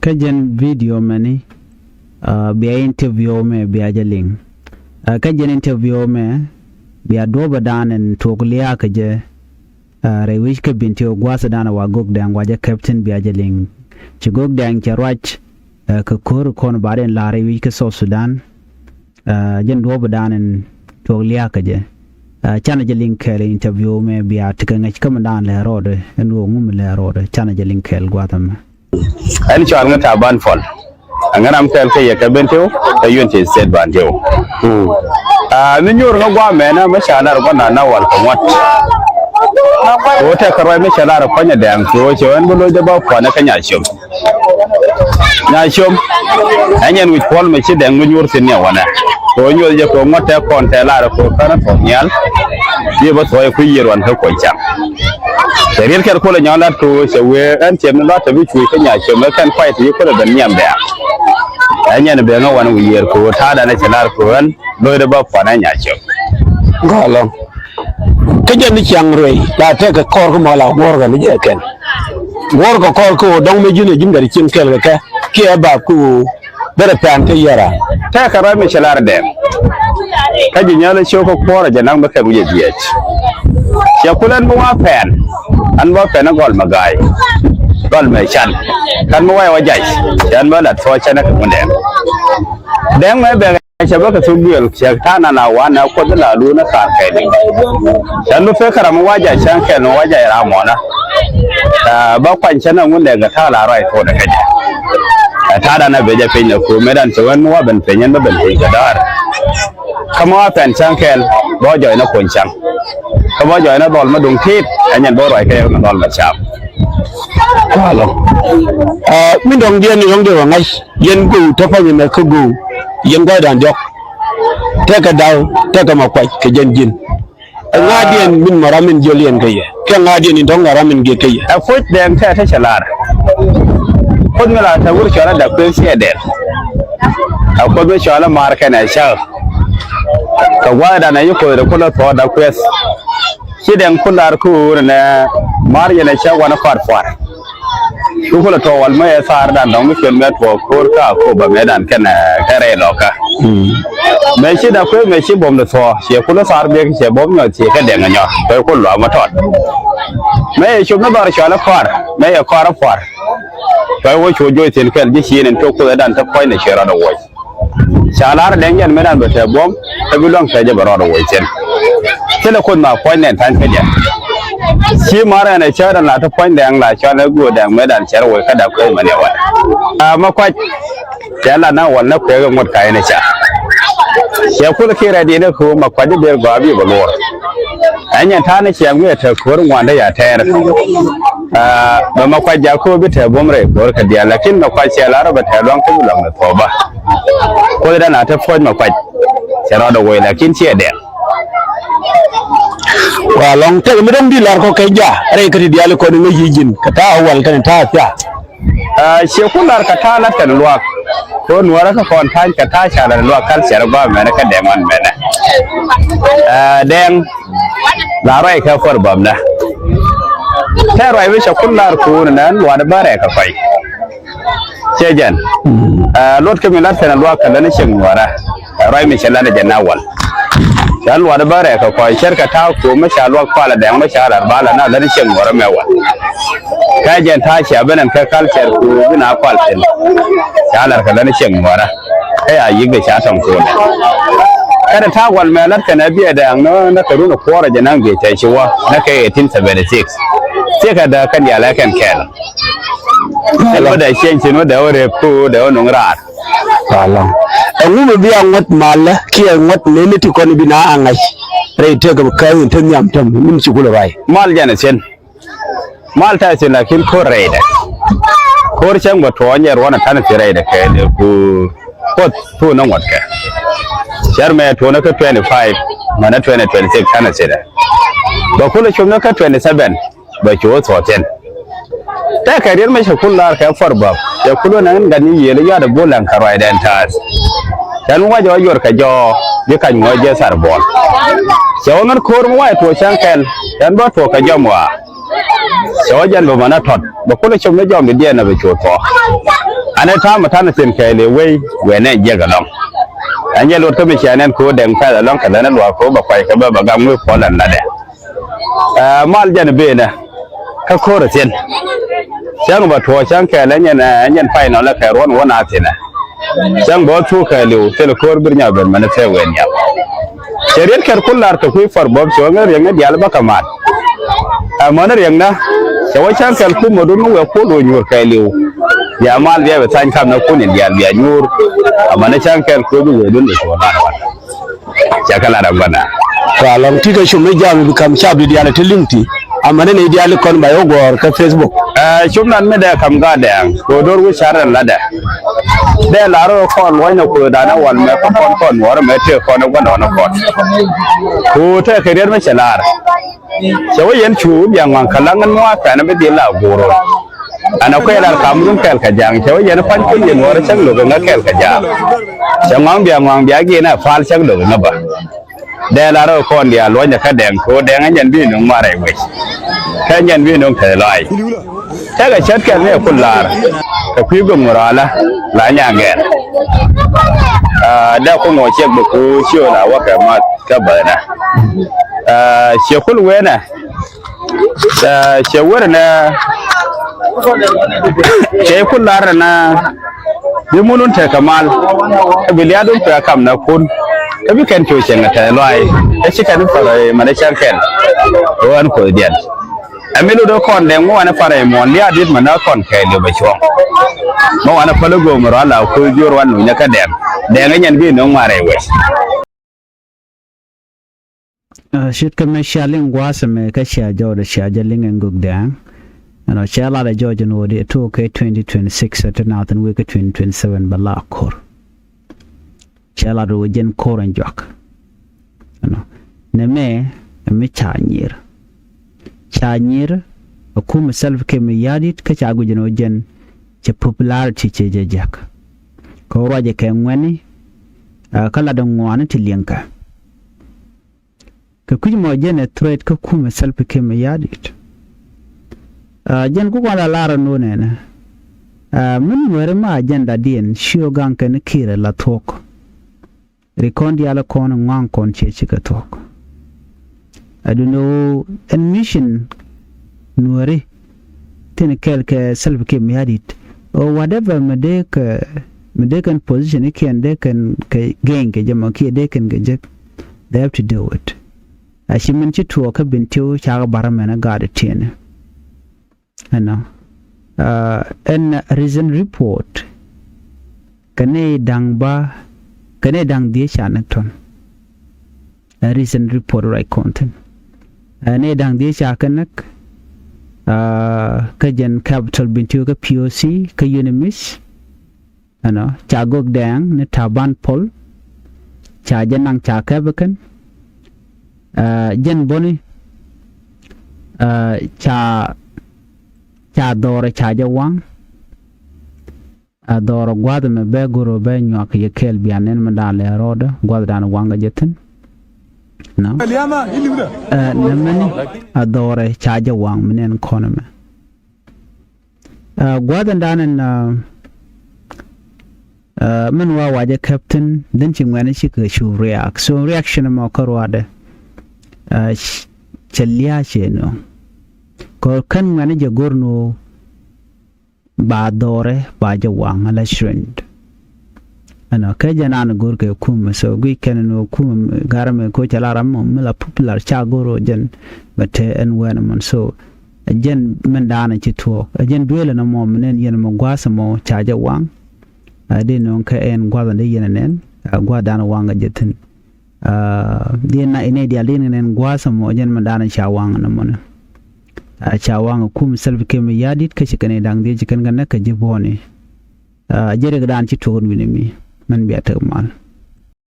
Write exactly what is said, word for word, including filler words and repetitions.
Kä jɛn video mɛni, ah, bia interview mɛ bia jɛ liŋ. Ah, kä jɛn interview mɛ bia duɔ̱pä dan in tuɔk liakä jɛ, ah, rɛy wi̱c kä Bentiu gua̱a̱th dan wa Gok Dɛŋ wa jɛ captain bia jɛ liŋ. Ci Gok Dɛŋ cɛ ruac, ah, kɛ ko̱r kɔn ba den la̱r rɛy wi̱c kä South Sudan. Ah, jɛn duɔ̱pä dan in tuɔk liakä jɛ. Ah, canɛ jɛ liŋ kɛɛl interview mɛ bia tikɛ ŋäc kä mi dan lɛ rɔɔdɛ ɛn ɣöö ŋu mi lɛ rɔɔdɛ canɛ jɛ liŋ kɛɛl gua̱a̱th ɛmɛ. Ɛn cɔal ŋä Taban Puɔl. Aŋä ram kɛl kä yɛ kɛ Bentiu kä Unity State Bantiu. Ah, mi nyuur ŋä guamɛnɛ mi ca lar gua̱n na wal kɛ ŋuɔ̱t. Kɛ ɣöö tɛkɛ ruac mi ca lar kuanyɛ Dɛŋ kɛ ɣöö cɛ ɣän bi lo̱cdɛ bä puɔnɛ kä Nyacom. Nyacom ɛ nyɛn wi̱c Puɔl mi ci Dɛŋ mi nyuur thi̱n ni wanɛ. Kɛ ɣöö nyuɔth jɛ kɛ ɣöö ŋuɔ̱t tɛ kɔn tɛ lar kɛ ɣöö känä thuɔ̱k nhial. Yiëë bä thuɔ̱k ɛ kui̱ yiëër wan kä kuɔ̱ny caŋ. Cɛ riet kɛl kulɛ nyɔn lat kɛ ɣöö cɛ wee ɛn cɛ mi luat tɛ bi cuuc kä Nyacom ɛ kɛn kuay ti yi kulɛ ben nhiam bɛ̈ɛ̈. Ɛ nyɛn bɛ ŋä wan wi̱i̱ yiëër kɛ ɣöö ta̱a̱dan ɛ cɛ lar kɛ ɣöö ɛn lo̱cdɛ bä puɔnɛ Nyacom. Gɔlɔ. Kä jɛn ni ciaŋ ruëy la tɛkɛ kɔr kä mɔ la guɔ̱r kɛ ni jɛ kɛn. Guɔ̱r kɛ kɔr kä ɣöö dɔ̱ŋ mi ji̱n ɛ ji̱n kɛ ri cieŋ kɛl kɛ kɛ kiɛ bap kä ɣöö derɛ pɛn kä yɛra. Tɛkɛ ruac mi cɛ lar Dɛŋ. Kä ji̱ nyäl cio̱k kä kuɔrɛ jɛ naŋ mi kɛn wi̱cɛ jiɛc. Cɛ kul ɛn mi wa pɛn. Ɛn bä pɛn ɛ gɔl mɛ ga̱a̱y. Gɔl mɛ can. Kɛn mi wa yɛ wa jac. Cɛ ɛn bä lat thuɔ̱ɔ̱c cɛn ɛ kɛ Ŋundɛŋ. Dɛŋ mɛ bɛ cɛ bä kɛ thuk duël cɛ ta̱a̱ na la wanɛ Kuoth la luunä kaar kɛɛliw. Cɛ ɛn bä pek kɛ ram mi wa jac cɛn kɛɛl mi wa jac ram mɔnä. Ɛ bä kuany cɛn ɛ Ŋundɛŋ kɛ ta̱a̱ la ruac tuɔɔdɛ kɛ jɛ. Ɛ ta̱a̱dan ɛ ben jɛ piny nɛ ko̱o̱m mëëdan cɛ wän mi wa ben piny ɛn bä ben piny kɛ däär. Kä mi wa pɛn cäŋ kɛɛl bä jɔɔy ni kuɔny cäŋ. Kä bä jɔɔy ni dhɔl mi duŋ ti̱i̱t ɛ nyɛn bä ruac kɛ yɛ ni dhɔl mi caam. Walɔ. Ɛ, min dɔ̱ŋ diɛn ni dɔ̱ŋ diɛn wä ŋa̱c yɛn go̱o̱k te pa̱ny ɛmɛ kä go̱o̱k yɛn gua̱cdan diɔ̱k. Tekɛ da̱w tekɛ ma kuac kɛ jɛn ji̱n. Ɛ ŋa̱diɛn min mɔ ram min jiöl yɛn kɛ yɛ kɛ ŋa̱diɛn in dɔ̱ŋ ram min giɛ kɛ yɛ. Ɛ Kuoth Dɛŋ tɛ te cɛ lar. Kuoth mi la te wur cɔal ɛ Da̱k Kuëth ciɛ dɛl. Ɛ Kuoth mi cɔal ɛ maar kɛnɛ cäk. Kɛ gua̱a̱thdan ɛ yi Kuoth ri kulɛ thuɔ̱k Da̱k Kuëth. Ci Dɛŋ kul lar kuur nɛ maar yɛn ɛ cäk wanɛ kɔaar pua̱r. Ku kulɛ tuɔɔk wal mi ɛ thaar dan dɔ̱ŋ mi cuɛn mɛ tuɔɔk ko̱r ka ko̱ bä mɛ dan kɛn, eh, kɛ rɛy lɔkä. Mm. Mɛ ci Da̱k Kuëth mɛ ci buɔ̱m di thuɔɔk ciɛ kul thaar biɛk ciɛ buɔ̱m nyɔk ciɛ kɛ Dɛŋ nyɔk kɛ kul luaak mɛ tɔt. Mɛ yɛ cop ni dhɔr cɔal i̱ kɔaar mɛ yɛ kɔaar i̱ pua̱r. Kɛ wä cu joc thi̱n kɛl ji̱ ciin in tok Kuoth ɛ dan te puɔ̱ny ni ciɛ rɔɔdɛ woc. Ca lar Dɛŋ jɛn mëëdan bɛ tɛɛ buɔ̱m kä bi luäŋ tɛɛ jɛ bɛ rɔɔdɛ woc thi̱n. Thilɛ Kuoth ma puɔ̱ny nɛn ta̱ny kä jɛ. Ci mar ɛn ɛ cäät ɛn la te puɔ̱ny Dɛŋ la cɔal ɛ guɔ Dɛŋ mëëdan cɛ rɔ woc kä Da̱k Kuëth mɛn yɛ wal. A ma kuac. Cɛ la na wal na kuɛk ɛ ŋuɔ̱t ka ɛn ɛ ca. Cɛ kulɛ kiɛ rɛy diɛn ɛ ko̱o̱m ma kuac ɛ ber gɔaa bi bɛ luɔr. Ɛ nyɛn ta̱a̱ ni ciaŋ mi ɛ te ko̱o̱r ŋuandä ya tɛɛr. A bɛ ma kuac jakä bi tɛɛ buɔ̱m rɛy ko̱o̱r kɛ diaal lakin ma kuac cɛ lar bɛ tɛɛ luaŋ kä bi luaŋ ni thuɔ̱ɔ̱ba. Kuoth dan a te puɔ̱c ma kuac cɛ rɔɔdɛ woc lakin ciɛ dɛɛl. Wa lɔŋ tɛk mi dɔ̱ŋ di lar kɔ kɛ ja rɛy kä ti diaal kɔn ŋäc yi ji̱n kɛ ta̱a̱ wal kɛn ta̱a̱ thia. A ciɛ ku lar kɛ ta̱a̱ lat kɛn luaak. Kɛ ɣöö nuäärä kä kɔn ta̱a̱ny kɛ ta̱a̱ ca lat luaak kal cɛr gɔaa mɛnɛ kä Dɛŋ wan mɛnɛ. A Dɛŋ la ruac kɛ puɔr bämdä. Tɛ ruac mi cɛ ku lar kuun nɛn luaat bä rɛɛk kɛ kɔc. Cɛ jɛn. A luɔt kä mi lat kɛn luaak kɛ län cieŋ nuäärä. Ruac mi cɛ lat jɛ na wal. Cɛ luaat bä rɛɛk kɛ kɔc cɛr kɛ ta̱a̱ kuun mi ca luaak kual Dɛŋ mi ca lat ba la na län cieŋ nuäärä mɛ wal. Kä jɛn ta̱a̱ cia ben ɛn kä culture ku bi na kual thi̱n. Ca lar kɛ län cieŋ nuäärä. Kä ya yik de ca tɔŋ ko̱o̱lɛ. Kä de ta̱a̱ wal mɛ lat kɛn ɛ biɛ Dɛŋ nä nä kɛ run ɛ kuɔrɛ jɛ naŋ biɛ cɛ ci wä nä kɛ eighteen seventy six. Ciɛ kɛ dääk kɛn diaal ɛ kɛn kɛl. Cɛn wä dee ciɛny cin wä dee wä rep ku dee wä nuŋ raar. Walɔ. Ɛŋu mi bi a ŋuɔ̱t malä kiɛ ŋuɔ̱t neni ti kɔn bi na a ŋa̱c rɛy tëk kä in te nhiam täm min ci kulɛ ruac. Mal jɛn ɛ cin. Mal ta̱a̱ thi̱n lakin ko̱r rɛydɛ. Ko̱r cäŋ bä tuɔɔny ɛ ruɔ̱n ɛ ta̱n thi̱n rɛydɛ kɛ ku Kuoth tuun ni ŋuɔ̱tkɛ. Cär mɛ tuun ni kä twenty five mɛnɛ twenty twenty six ta̱n thi̱n. Bä kulɛ cop ni kä twenty seven bä cu thuɔ̱ɔ̱ thi̱n. Tɛkɛ riet mɛ cɛ kul lar kɛ puɔr bäp cɛ kul wä nɛn gat ni yiëël i̱ yuaat ɛ bul ɛn kɛ ruacdɛn ta̱a̱th. Cän wä jɛ wä yuɔr kɛ jɔɔ bi kac ŋuɔ̱ɔ̱c jɛ thar buɔl. Cɛ wä ŋän ko̱o̱r mi wac tuɔɔk cäŋ kɛl cän bä tuɔɔk kɛ jɔm waa. Cɛ wä jɛn bä män a tɔt bä kulɛ cop ni jɔm di diɛn na bɛ cu thuɔɔk. Ɛn ɛ ta̱a̱ mi ta̱n thi̱n kɛɛliw wei wëë nɛ jiɛk ɛlɔ̱ŋ. Ɛ nyɛ luɔt kä mi cia nɛn ko̱o̱r Dɛŋ pɛth ɛlɔ̱ŋ kɛ lät ni luaak ko̱o̱r bɛ kuay kɛ bä bɛ gam ŋui̱ puɔl ɛn latdɛ. Ɛ mal jɛn ɛ ben ɛ kä ko̱o̱r ɛ thi̱n. Cäŋ bɛ tuɔɔk cäŋ kɛɛl ɛ nyɛn ɛ nyɛn pay nɔ lɛ kɛ ruɔ̱n wä na thi̱n ɛ. Cäŋ bɛ wä thuk kɛɛliw thil ko̱o̱r bir nyɔk ben mɛn thɛɛ wëë nhial. Cɛ riet kɛr kun lar kɛ kui̱ far bɔp cɛ wä ŋäc riɛŋni diaal bä kɛ mat. Amäni riɛŋnä cɛ wä cäŋ kɛl kumä dun mi wëë kul wä nyuur kɛɛliw. Bia mal bia bɛ thany kam nä kun in diaal bia nyuur. Amäni cäŋ kɛl kui̱ bi wëë dun bɛ cuɔ lar wan. Cɛ kɛ lar amäni. Kua lɔŋ ti kɛ cum mi jam bi kam cap di diaal ti liŋ ti. Amäni ni diaal kɔn ba yɛ wä gɔɔr kä Facebook. Ɛ cum nan mi dee kam ga Dɛŋ kɛ wä do̱r wi̱c car ɛn latdɛ. Dee lar rɔ kɔn luɔ̱ny nɛ kuëëdan ɛ wal mɛ kä kɔn kɔn nuɔɔr mɛ tëë kɔn ɛ gua̱ndɔɔn ɛ kɔn. Ku tëë kɛ riet mi cɛ lar. Cɛ wä yɛn cu bia ŋuaŋ kä laŋ ɛn muaak kɛn bi dhil la go̱o̱r rɔ. Ɛn ɛ kuɛ lar kam run kɛɛl kɛ ja̱a̱ŋ cɛ wä yɛn pa̱ny kun yɛn nuɔɔr cäŋ lo̱k ɛ ŋä kɛɛl kɛ ja̱a̱ŋ. Cɛ ŋuaŋ bia ŋuaŋ bia giɛn ɛ pal cäŋ lo̱k ɛ ŋä bä. Dee lar rɔ kɔn diaal luɔ̱ny ɛ kä Dɛŋ kɛ wä Dɛŋ ɛ nyɛn bi nuŋ ŋuarɛ wec. Kɛ nyɛn bi nuŋ kɛ lɔac. Tɛkɛ cät kɛl ni ɛ kun lar kɛ kui̱ gök mi rɔalä la nyaŋ gɛɛr. Dee kun wä ciɛk bi ku ciö la wä kɛ math kä bäthnä. Ciɛ kul wenɛ. Ciɛ werɛ nɛ. Ciɛ kul lar nɛ. Bi munun tekɛ mal. Kä bi liaadun pekɛ kam nɛ kun. Kä bi kɛn cu cieŋ kɛ tɛth luay. Kä ci kɛn pärɛ mɛn cäŋ kɛn. Ɣän kuothdiɛn. Ɛ mi lot ɛ kɔn Dɛŋ mi wanɛ parɛ muɔ̱ɔ̱n lia̱a̱ dit mɛ nä kɔn kɛɛliw bɛ cuɔ̱ŋ. Mi wanɛ päl ɛ go̱o̱m rɔ ala kuoth jiöör wan nunyä kä Dɛŋ. Dɛŋ ɛ nyɛn bi no̱o̱ŋ ŋuarɛ wec. Ce̱tkɛ mɛ cia liŋ gua̱a̱th ɛmɛ kä cia jɔɔdɛ cia jɛ liŋ ɛn gök Dɛŋ. Ɛnɔ cɛ lat ɛ jɔɔc ɛn ɣöö di two K twenty twenty-six ɛ ti naath ɛn wek kä twenty twenty-seven bɛ la ko̱r. Cɛ lat ɛ ɣöö jɛn ko̱r ɛn juak. Ɛnɔ nɛmɛ ɛ mi ca nyier. Ca nyier ɛ kumɛ Salva Kiir Mayardit kä ca guic ɛn ɣöö jɛn cɛ popularity cɛ jɛ jiäk. Kɛ ɣöö ruacɛ kɛ ŋuɛ̈ni kä lat ɛ ŋuani ti liɛŋkɛ. Kɛ kui̱c mɔ jɛn ɛ threat kä kumɛ Salva Kiir Mayardit. Jɛn kukɔn la lar ɛn ɣöö nɛnɛ min Nuääri ma agenda diɛn ci ɣä gaŋ kɛn Kiir ɛ la thuɔ̱k. Ri kɔn diaal kɔn ŋɔaŋ kɔn ciɛ cikɛ thuɔ̱k. Ɛ duundɛ ɣöö ɛn mission Nuääri thin kɛɛl kɛ Salva Kiir Mayardit ɣöö whatever mi dee kɛ mi dee kɛn position ikiɛn dee kɛn kɛ gain kɛ jɛ mɔ kiɛ dee kɛn kɛ jek. They have to do it. A ci min ci tuɔɔk kä Bentiu cakɛ bar mɛn a gaat itiɛnɛ. Ɛnɔ ɛn recent report kɛ nɛy da̱ŋ ba kɛ nɛy da̱ŋ dhiec ca näk tɔ̱n. Ɛ recent report ruac kɔn thi̱n ɛ nɛy da̱ŋ dhiec ca kɛ näk. Kä jɛn capital Bentiu kä P O C kä UNMISS. Ɛnɔ ca gök Dɛŋ ni Taban Pol ca jɛ naŋ ca kɛp kɛn. Jɛn boni ca ca dhɔrɛ ca jɛ waŋ. A dhɔrɛ gua̱th mɛ bɛ goro bɛ nyuak yɛ kɛɛl bian nɛn mɛ da̱a̱n lɛ rɔɔdɛ gua̱th da̱a̱n waŋ kɛ jɛ thi̱n. Nɔ nɛ mɛni a dhɔrɛ ca jɛ waŋ mi nɛn kɔn mɛ. Gua̱th in da̱a̱n in min wa wacɛ captain dhin ci ŋuɛ̈ni cikɛ cu react so reaction mɔ kä ruadɛ. Cɛ lia̱a̱ cɛ nɔ kɛ kän ŋuɛ̈ni jɛ go̱r nɔ. Ba dhɔrɛ ba jɛ waŋ ala trend. Ɛnɔ kɛ jɛ naan go̱r kɛ kumɛ so guic kɛn ni kumɛ garɛ mɛ ko cɛ la ram mɔ mi la popular ca go̱r ɔ jɛn. Mɛ te ɛn wɛn mɔn so jɛn min daanɛ ci tuɔɔk jɛn duelɛ nɔ mɔ mi nɛn yɛn mɔ gua̱a̱th mɔ ca jɛ waŋ. A dee nɔŋ kɛ ɛn gua̱a̱th ɛn dee yɛn ɛnɛn a gua̱a̱th daanɛ waŋ a jɛ thi̱n. Diɛn na inɛ dial diɛn kɛ nɛn gua̱a̱th ɛmɔ jɛn mɛ da̱a̱n ca waŋ nɛ mɔnɛ. Ca waŋ kum Salva Kiir Mayardit kä ci kɛn i̱ da̱ŋ dhiec ci kɛn kɛ näk kɛ ji̱ buɔ̱ɔ̱ni. Jɛ rik da̱a̱n ci tuɔɔk wi̱ni mi mɛn bia tek mal.